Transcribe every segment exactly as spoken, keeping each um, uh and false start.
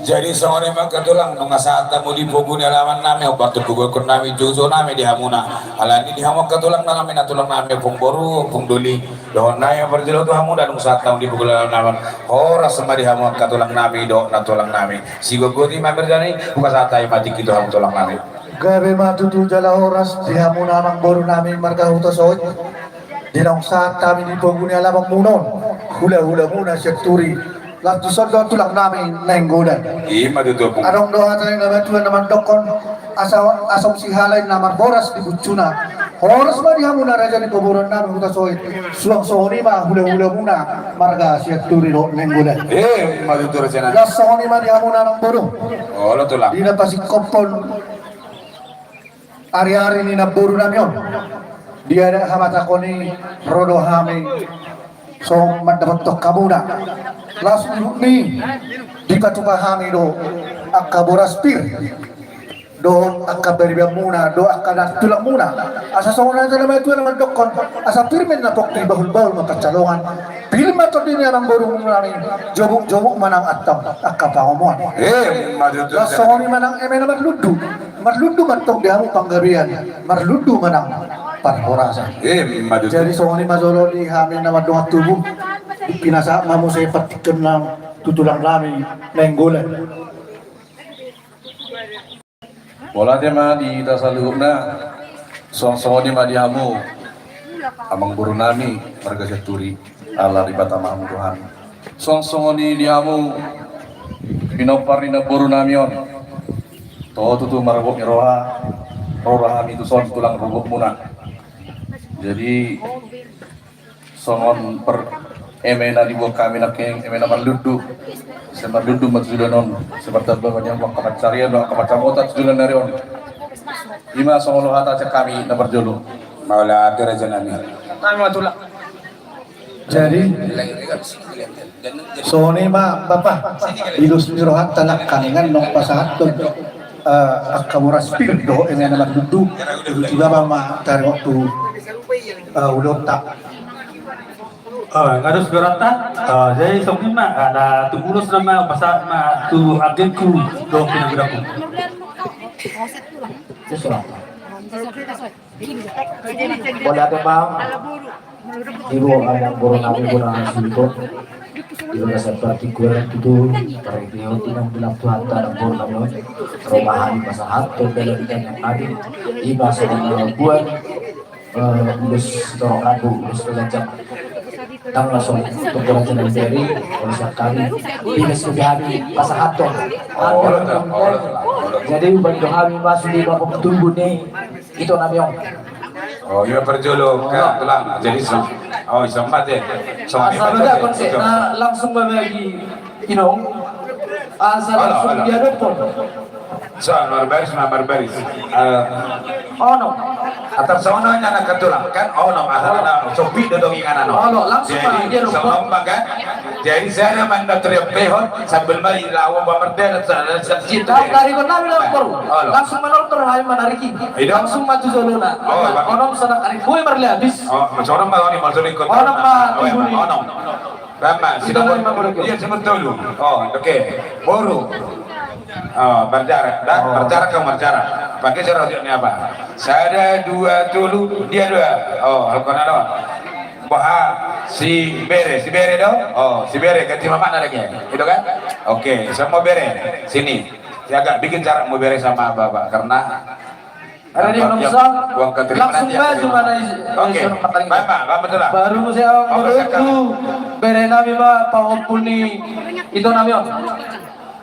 Jadi songon i ma angka tulang, nunga sahat hamu di pogu ni alaman nami, hombar tu pogu ni alaman nami, joujou nami di hamuna. Alani di hamu angka tulang nami, nantulang nami, ompung boru, ompung doli, dohot nai ma parjolo tu hamu, dung sahat hamu di pogu ni alaman nami. Horas ma di hamu angka tulang nami dohot nantulang nami. Sigogoti ma berjani, hupasahat hami ma tingki tu hamu tulang nami. Gabe ma tutu jala horas di hamuna amang boru nami marga Hutasoit. Di naung sahat hami di pogu ni alaman muna on, hula-hula muna Sianturi. Laos tuson do tulang nami Nainggolan. I ma tutu, ompung. Adong do hata ni natuatua na mandokkon, asa, asa sihalai na marboras di bucuna. Horas ma di hamuna raja ni pamoruon nami Hutasoit. Suang songon i ma hula-hula muna marga Sianturi dohot Nainggolan. I ma tutu, raja nami. Gas songon i ma di hamuna amang boru. Olo, tulang. Di na pasingkophon ari-ari ni namboru nami on, di adat habatahon i ro do hami songon mandapothon hamuna. Laos di rupani dipatupa hami do angka boras pir dohot angka bariban muna dohot angka nantulang muna. Asa songon hata ni natuatua na mandokkon, asa pir ma inna pongki, bahul-bahul ma pansalongan. Pir ma tondi ni amang boru nami, jomuk-jomuk ma nang antong angka pangomoan. I ma tutu. Gas songon i ma nang eme na marlundu. Marlundu ma antong di hamu panggabean, marlundu ma nang parhorasan. I ma tutu. Jadi songon i ma jolo di hami na mardongan tubu, pinasahat ma muse partingkian nami tu tulang nami Nainggolan. Mauliate ma di hita saluhutna. Suang songon i ma di hamu amang boru nami marga Sianturi, ala Debata ma hamu Tuhan. Suang songon i di hamu pinompar ni namboru nami on. Toho tutu marobok ni roha, ro do hami tuson tulang rorobot muna. Jadi songon per eme na diboan hami nangkin, eme na marlundu. Sai marlundu ma tu joloan on, sai martamba ma di hamu angka pansarian dohot angka pansamotan tu joloan ni ari on. I ma songon hata sian hami na parjolo. Mauliate raja nami. Hami ma tulang. Jadi songon i ma bapa, di dos ni rohanta nangkin nunga pasahathon, eh, angka boras pir dohot eme na marlundu. Di bapa ma taringot tu, eh, ulaonta. Eh, nga dos beranta. Eh, jadi songon i ma, eh, na tung ulos nama pasahat ma tu agengku dohot pinompar. Mauliate ma di roha ni amang boru nami bona Sihombing. Di bagasan partingkian tutu, partingkian di na diulahon Tuhanta amang boru nami on. Ro ma hami pasahathon dalan ni tangiang nami. I ma songon na mambuat, eh, ulos torop rambu, ulos torop ganjang. Ndang langsung tu raja nami, jadi ulos hami, pinangido hami pasahathon. Jadi umbahen i do hami masuk di bapom tumbun ni ito nami on. Oh, i ma parjolo, tulang. Jadi so, oh, i ma te. Asa bagasan, na langsung mambagi inong. Asa langsung diadophon. So, marbaris ma, marbaris. Eh, onom. Atar songon i nangkin tulang, kan onom, aha na sopi do dong inganan on. Olo, langsung ma diadophon. Jadi songon i ma kan. Jadi sada ma na tariaphehon sambil ma i laho ma mardalan, sada, sada situ. Tahu dari kota bilang, langsung manortor hami manariki. Langsung ma tu jolona. Oh, onom sada kali. Boy marleabis. Oh, songon ma onom, maksudnya ikut. Onom ma tumbun i. Onom. Bapa, si nomor, iya, si nomor tolu. Oh, oke. Boru. Oh, marjarak. Dah, marjarak kau, marjarak. Pakai cara ni apa? Sada, dua, tolu, dia dua. Oh, halkon ado. Boha. Si bere, si bere do. Oh, si bere ganti mamakna lagi. Itu kan? Oke, semua bere. Sini. Saya agak bikin jarak mau bere sama bapak karena ada dia. Langsung maju mana? Oke. Bapak, bapak, betul lah. Baru saya menurutku bere nami ma pahompu ni ito nami on.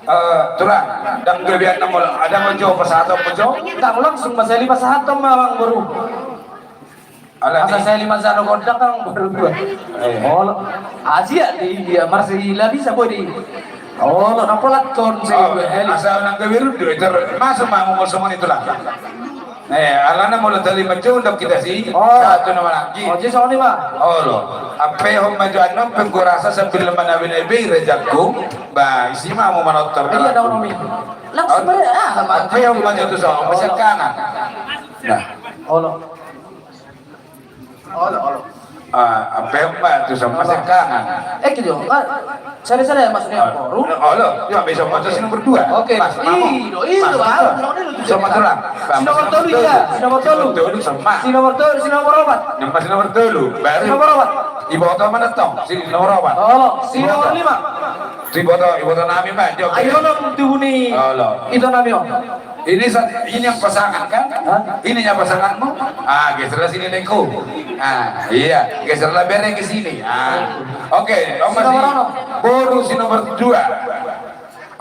Eh, tulang, ndang gabe na molo ada molo pasahaton molo. Ndang, langsung ma sahali pasahaton ma, Amangboru. Asa sahali ma jalo gondang, Amangboru. Olo. Asia di dia marsi la bisa boi di. Olo, na pola ton se. Asa ndang gabe runduk, masuk ma molo songon i, tulang. Eh, alana molo tali majo undang kita si. Oh. Satu nama lagi. Oh, jadi songon i ma. Olo. Ampehon ma jo annon penggo rasa sambil manabi-nabi rajaku. Ba, isi ma mau manortor. Iya, dong, Romi. Langsung bere, ah, ampehon ma jo tu songon, masih kangen. Nah. Olo. Olo, olo. Ah, ampehon ma tu songon, masih kangen. Eh, gitu. Sada-sada ya, maksudnya. Olo, ya, bisa masuk si nomor dua. Oke. Mas, mau. Ido, ido, Mas, baru, mau. Nomor dua. Si nomor tolu, iya, si nomor tolu. Si nomor tolu, si nomor opat. Nomor, si nomor tolu, baru. Si nomor opat. Iboto mana tong? Si nomor opat. Olo, si nomor lima. Si iboto, iboto nami, Pak. Ayo, nom, tubuh ni. Olo. Ito nami, om. Ini sa-, ini yang pasangan, kan? Hah? Ini yang pasanganmu? Ah, geserlah sini, Dengku. Ah, iya, geserlah bere ke sini. Ah. Oke, om, si nomor si boru si nomor dua.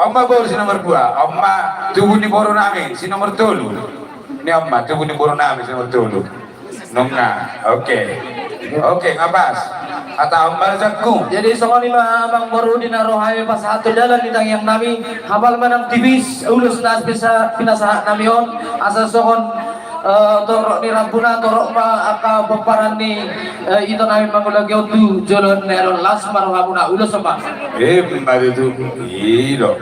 On ma boru si nomor dua, on ma tubu ni boru nami si nomor tolu. Ni on ma tubu ni boru nami si nomor tolu. Nunga, oke. Oke, nga pas. Hata on ma rajaku. Jadi songon i ma, Amangboru, di na ro hami pasahat tu dalan ni tangiang nami, hapal manang tipis ulos na pinasahat nami on, asa songon Eh, torop ni rambuna, torop ma angka pomparan ni, eh, ito nami mangulahon on tu joloan ni ari on, las ma rohamuna, ulos ma. Eh, ma tutu. Ido.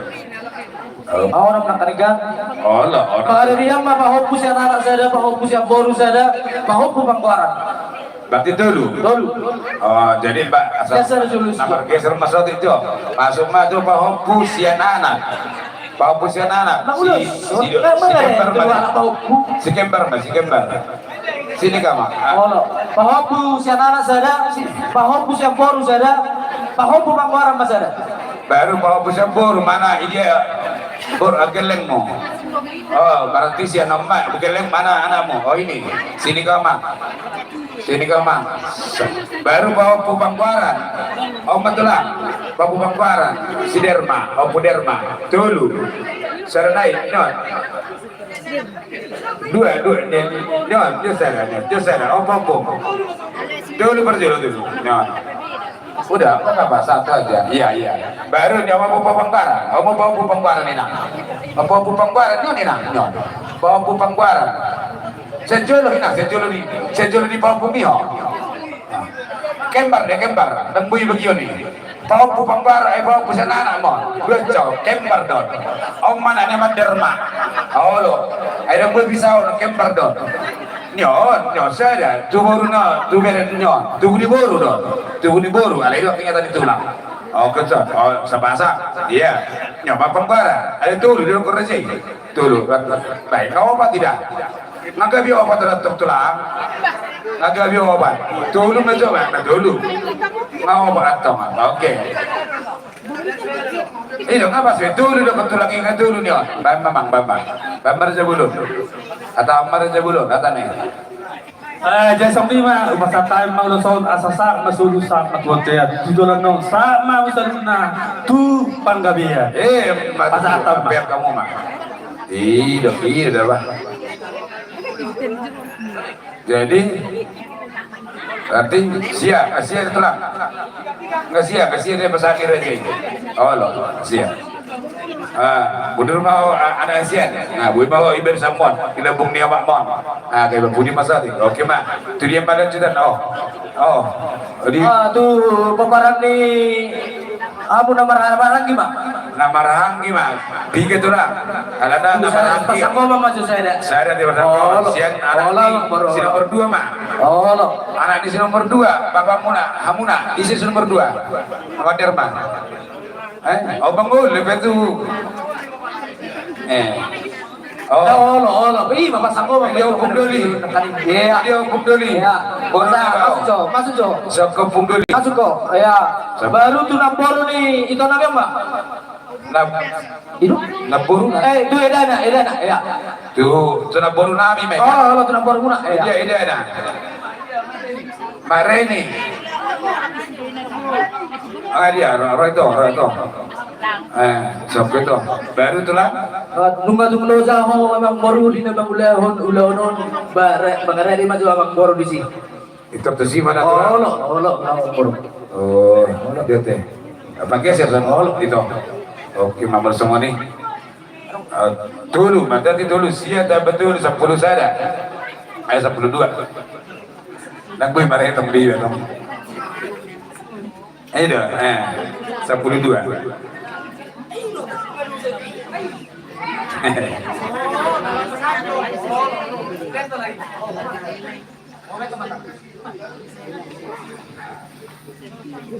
Ahu na manangkaningan. Olo, olo. Pangarian ma pahompu sian anak sada, pahompu sian boru sada, pahompu panggoaran. Berarti tolu. Tolu. Oh, jadi, Pak, asal nomor geser masuk itu. Masuk ma tu pahompu sian anak. Pahompu sian anak. Si, si, si kembar ma. Si kembar ma, si kembar. Sini kama. Olo. Pahompu sian anak sada, pahompu sian boru sada, pahompu panggoaran ma sada. Baru pahompu sian boru, mana dia? Boru, ah, gellengmu. Oh, berarti sian nama, gelleng mana anakmu? Oh, ini. Sini kama. Sini kau ma. Baru pahompu panggoaran. On ma tulang. Pahompu panggoaran. Si Derma, pahompu Derma. Tolu. Sada nai, non. Dua, dua, non, non, dua sada, non, dua sada. Pahompu. Tolu parjolo tolu. Non. Udah, apa, apa, satu aja. Iya, iya. Baru ni pahompu panggoaran. Pahompu panggoaran, inang. Pahompu panggoaran, non, inang, non. Pahompu panggoaran. Sian jolo, inang, sian jolo ni, sian jolo ni pahompu mi ho. Kembar do, kembar. Ndang boi bagion i. Pahompu panggoaran, eh, pahompu sian anak ma. Dua cok, kembar do. On ma anak ni Derma. Olo. Ai ndang boi bisa on, kembar do. Ni on, ni on sada. Tu boru ni on, tu bere ni on. Tubu ni boru do. Tubu ni boru. Alai do, ingat tadi tulang. Oh, kecot. Oh, sapasang. Iya. Ni on ma panggoaran. Alai tolu do, kurang sih. Tolu. Baik, nga opat, tidak? Nga gabe opat, ada tong tulang. Nga gabe opat. Tolu ma jo, nga tolu. Nga opat, ada tong. Oke. Ido, nga pas, tolu do, ketulang, nga tolu ni on. Baen ma, Amang, baen ma. Baen ma raja bolon. Hata ma raja bolon, hata ni. Eh, jadi songon i ma, upasahat hami ma ulos on, asa sahat ma solu, sahat ma tu bontean, tu joloan on, sahat ma tu saluhutna, tu panggabean. Eh, pasahat hami ma. Biar kamu ma. Ido, ido, bah. Jadi, berarti siap, siap tulang. Nga siap, siap dia pasahat ni raja i. Olo, siap. Ah, mundur ma ho, ah, anak sian. Nah, boi ma ho iber samon, di lambung ni amak mon. Ah, kayak budi masa tu. Oke ma. Tu dia ma lanjutan. Oh. Oh. Jadi, ah, tu pomparan ni amu na marhahamaranggi ma. Na marhahamaranggi ma. Piga tulang. Alana na marhahamaranggi. Pasang goma ma tu sada. Sada dia pasang goma. Sian anak ni si nomor dua ma. Olo. Anak ni si nomor dua, bapakmuna, hamuna, ise si nomor dua? Wader ma. Eh, oh, bangul, lepe tu. Eh. Oh. Olo, olo. Ima, pasang gomang. Dia Ompung Doli. Iya. Dia Ompung Doli. Iya. Masuk jo, masuk jo. Siap ke Ompung Doli. Masuk ko. Iya. Baru tu namboru ni ito nami, Mbak. Namboru. Eh, tu edana, edana. Iya. Tu, tu namboru nami, Mbak. Oh, olo, tu namboru muna. Iya. Iya, edana. Mareni. Ah, dia, ro, ro ito, ro ito. Eh, siap ito. Baru tulang. Nunga tung loja ho amangboru di na mangulahon ulaon on. Bare, mangarade ma jo amangboru disi. Ito tu si mana tulang? Olo, olo, amangboru. Oh, olo dia te. Apa geser sama olo ito. Oke, mamar semua nih. Tolu, mantap di tolu, sia tambah tolu, sampulu sada. Eh, sampulu dua. Nang gue marah hitam dia dong. Ayo dong, eh, sampulu dua.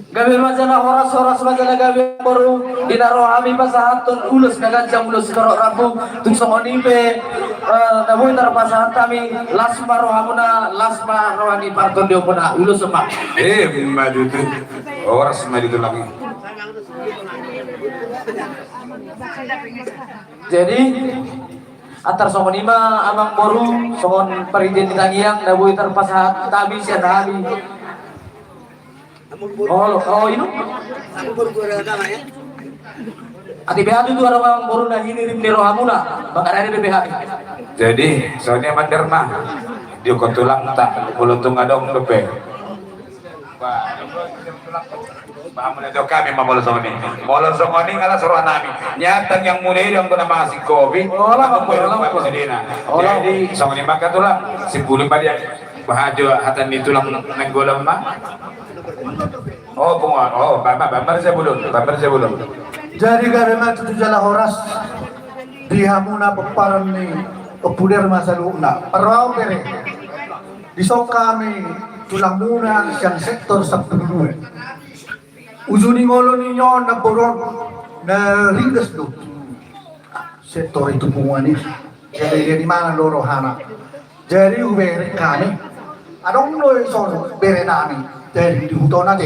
Gabe ma jala horas, horas ma jala gabe, amangboru. Di na ro hami pasahathon ulos na ganjang, ulos sitorop rambu. Tung songon i pe, eh, na boi tarpasahat hami, las ma rohamuna, las ma roha ni partondionmuna. Ulos ma. Eh, ma tutu. Horas ma tutu lagi. Jadi, antar songon i ma amangboru, songon paridian ni tangiang na boi tarpasahat hami sian hami. Olo, oh, ino. Ate be hami tu adong amangboru na hinirim ni rohamuna, mangarade dope hami. Jadi, songon i ma, Derma. Dihuthon tulangta, molo tung adong dope. Bah, molo tu hami ma molo songon i. Molo songon i nga las roha nami. Nyatang yang muda i dong guna masih kopi. Olo, olo, olo. Jadi songon i ma angka tulang. Simpuli ma dia. Bah, jo hata ni tulang Nainggolan ma. Oh, punguan. Oh, bamar, bamar sebelum, bamar sebelum. Jadi gabe ma tutu jala horas di hamuna pomparan ni Ompu Derma saluhutna. Parrohahon bere. Dison hami tulangmuna sian sektor sampulu dua. Uju ni ngolu ni on namboru on na ringgas do sektor i tu punguan i. Jadi, jadi mana do rohana? Jadi huberek hami. Adong do dison bere nami. Jadi dihuthon ate.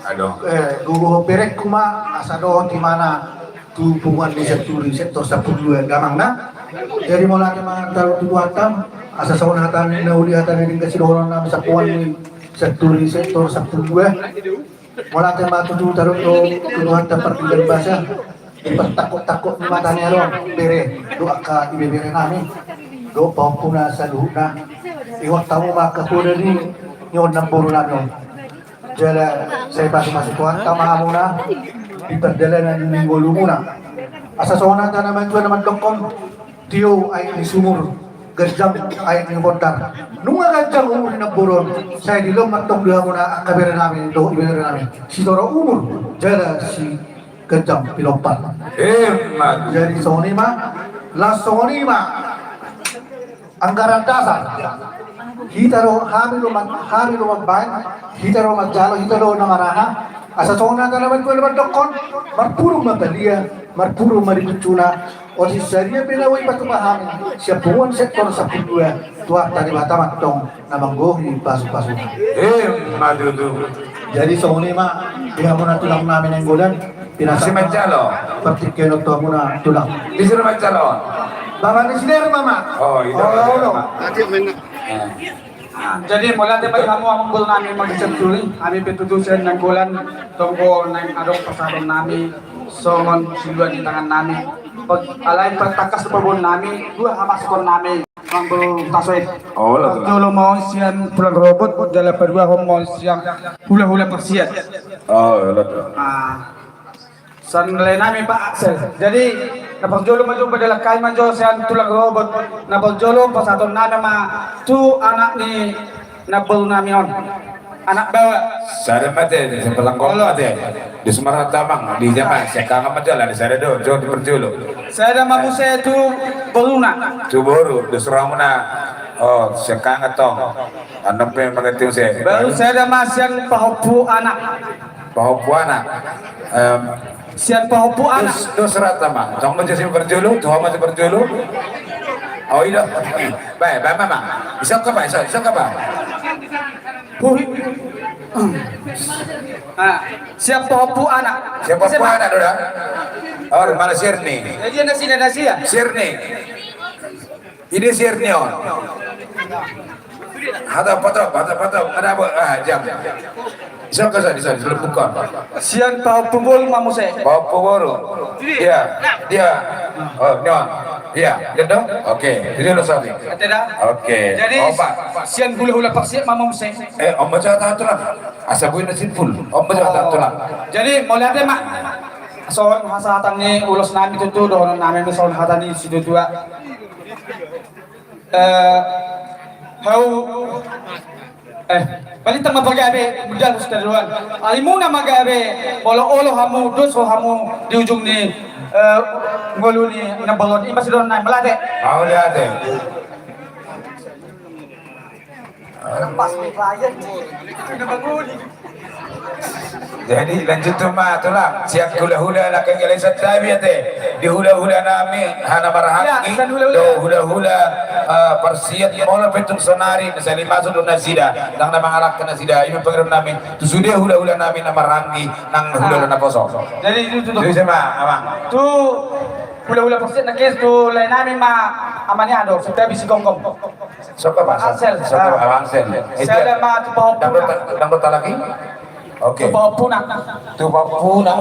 Adong. Eh, gogo berek huma asa dohot imana tu punguan ni sektor, sektor sampulu dua gamangna. Jadi molo ate ma taruhon tu Tuhanta, asa songon hata ni na uli, hata ni ringgas sidohonon nami, sapunguan ni sektor, sektor sampulu dua. Molo ate ma tutu taruhon tu Tuhanta pardenggan basa, dipartangkok-tangkok ni mata ni adong bere dohot angka ibebere nami dohot pahompuna saluhutna. Ingot hamu ma angka poda ni on namboru nami on. Jala sai pasu-pasu Tuhanta ma hamuna di pardalanan ni ngolumuna. Asa songon hata na matua na mandokkon, tio aek ni sumur, ganjang aek ni bondar. Nunga ganjang umur ni namboru on, sai dilehon ma antong di hamuna angka bere nami dohot ibebere nami sitorop umur jala siganjang pinompar. Emma. Jadi songon i ma, laos songon i ma. Anggaran dasar. Hita do, hami do man-, hami do mambaen, hita do manjalo, hita do na maraha. Asa songon hata na matua na mandokkon, marpurung ma balia, marpurung ma di bucuna. Otik sadia pe na boi patupa hami sian punguan sektor sampulu dua, Tuhanta Debata ma antong na manggohi pasu-pasuna. Emma tutu. Jadi songon i ma di hamuna tulang nami Nainggolan. Disi manjalo. Partingkian on tu hamuna tulang. Disi manjalo. Bapa ni si Derma ma. Oh, ito. Jadi mauliate ma di hamu amangboru nami, mauliate ma di hamu. Hami pe tutu sian Nainggolan, tongko naeng adong pasahaton nami songon silua ni tangan nami. Alai patangkas do paboaon nami, dua hamasukon nami. Amangboru Tasoit. Olo, tulang. Parjolo ma on sian tulang Robot, jala paduahon ma on sian hula-hula Parsiat. Oh, olo, tulang. Ah, sian lae nami Pak Axel. Jadi na parjolo ma jo, padalahon hami ma jo sian tulang Robot. Na parjolo pasahaton nami ma tu anak ni namboru nami on. Anak baoa. Sada ma ate, sebelah kau ate. Di Sumatera Tamang, di Jaman, siangkangan ma jala, di sada do, jo di parjolo. Sada ma muse tu boruna. Tu boru, di suramuna. Oh, siangkangan tong. Annon pe mangerti muse. Baru sada ma sian pahompu anak. Pahompu anak. Em, sian pahompu anak. Di Sumatera Tamang. Tong ma jo sian parjolo, tu ho ma sian parjolo. Oh, i do. Bae, bae, mama. Isok apa, isok, isok apa? Hui. Ah, sian pahompu anak. Sian pahompu anak do da. Oh, mana Sirni? Jadi ada sini, ada sini. Sirni. Ini Sirni on. Hata potop, hata potop. Ada apa? Ah, jam. Siapa sa di sana? Bukan. Sian pahompu boru ma muse. Pahompu boru. Dia, dia. Oh, nyon. Iya, gitu. Oke, jadi lo sabi. Ate da. Oke. Jadi, sian hulahula Parsiat ma muse. Eh, om baca tak tulang. Asa bui na simpul. Om baca tak tulang. Jadi, mauliate ma. Songon hasahatan ni ulos nami tutu, dohonon nami songon hata ni situatua. Eh, hau, eh, balintang ma pagabe, budal hos kaduan. Alimuna ma gabe, olo-olo hamu, dos hamu di ujung ni, eh, ngolu ni na bolon. Ima sidon nai, mauliate. Mauliate. Pas ni klien. Jadi lanjut tu ma tulang, sian hulahula na kenggelai santabi ate, di hulahula nami hana marhahaanggi, do hulahula, eh, Parsiat molo pe tung sonari na salimasu do nasida, ndang na mangalangka nasida, ima pangido nami, tu sude hulahula nami na marhahaanggi, nang hulahula na poso. Jadi itu tu. Jadi sama, amang. Tu hulahula Parsiat na kes tu lae nami ma, amani ado, santabi si gonggom. Soka Pak Ansel. Soka Pak Ansel. Sada ma tu pahompuna. Dangdut lagi. Oke. Tu pahompuna. Tu pahompuna.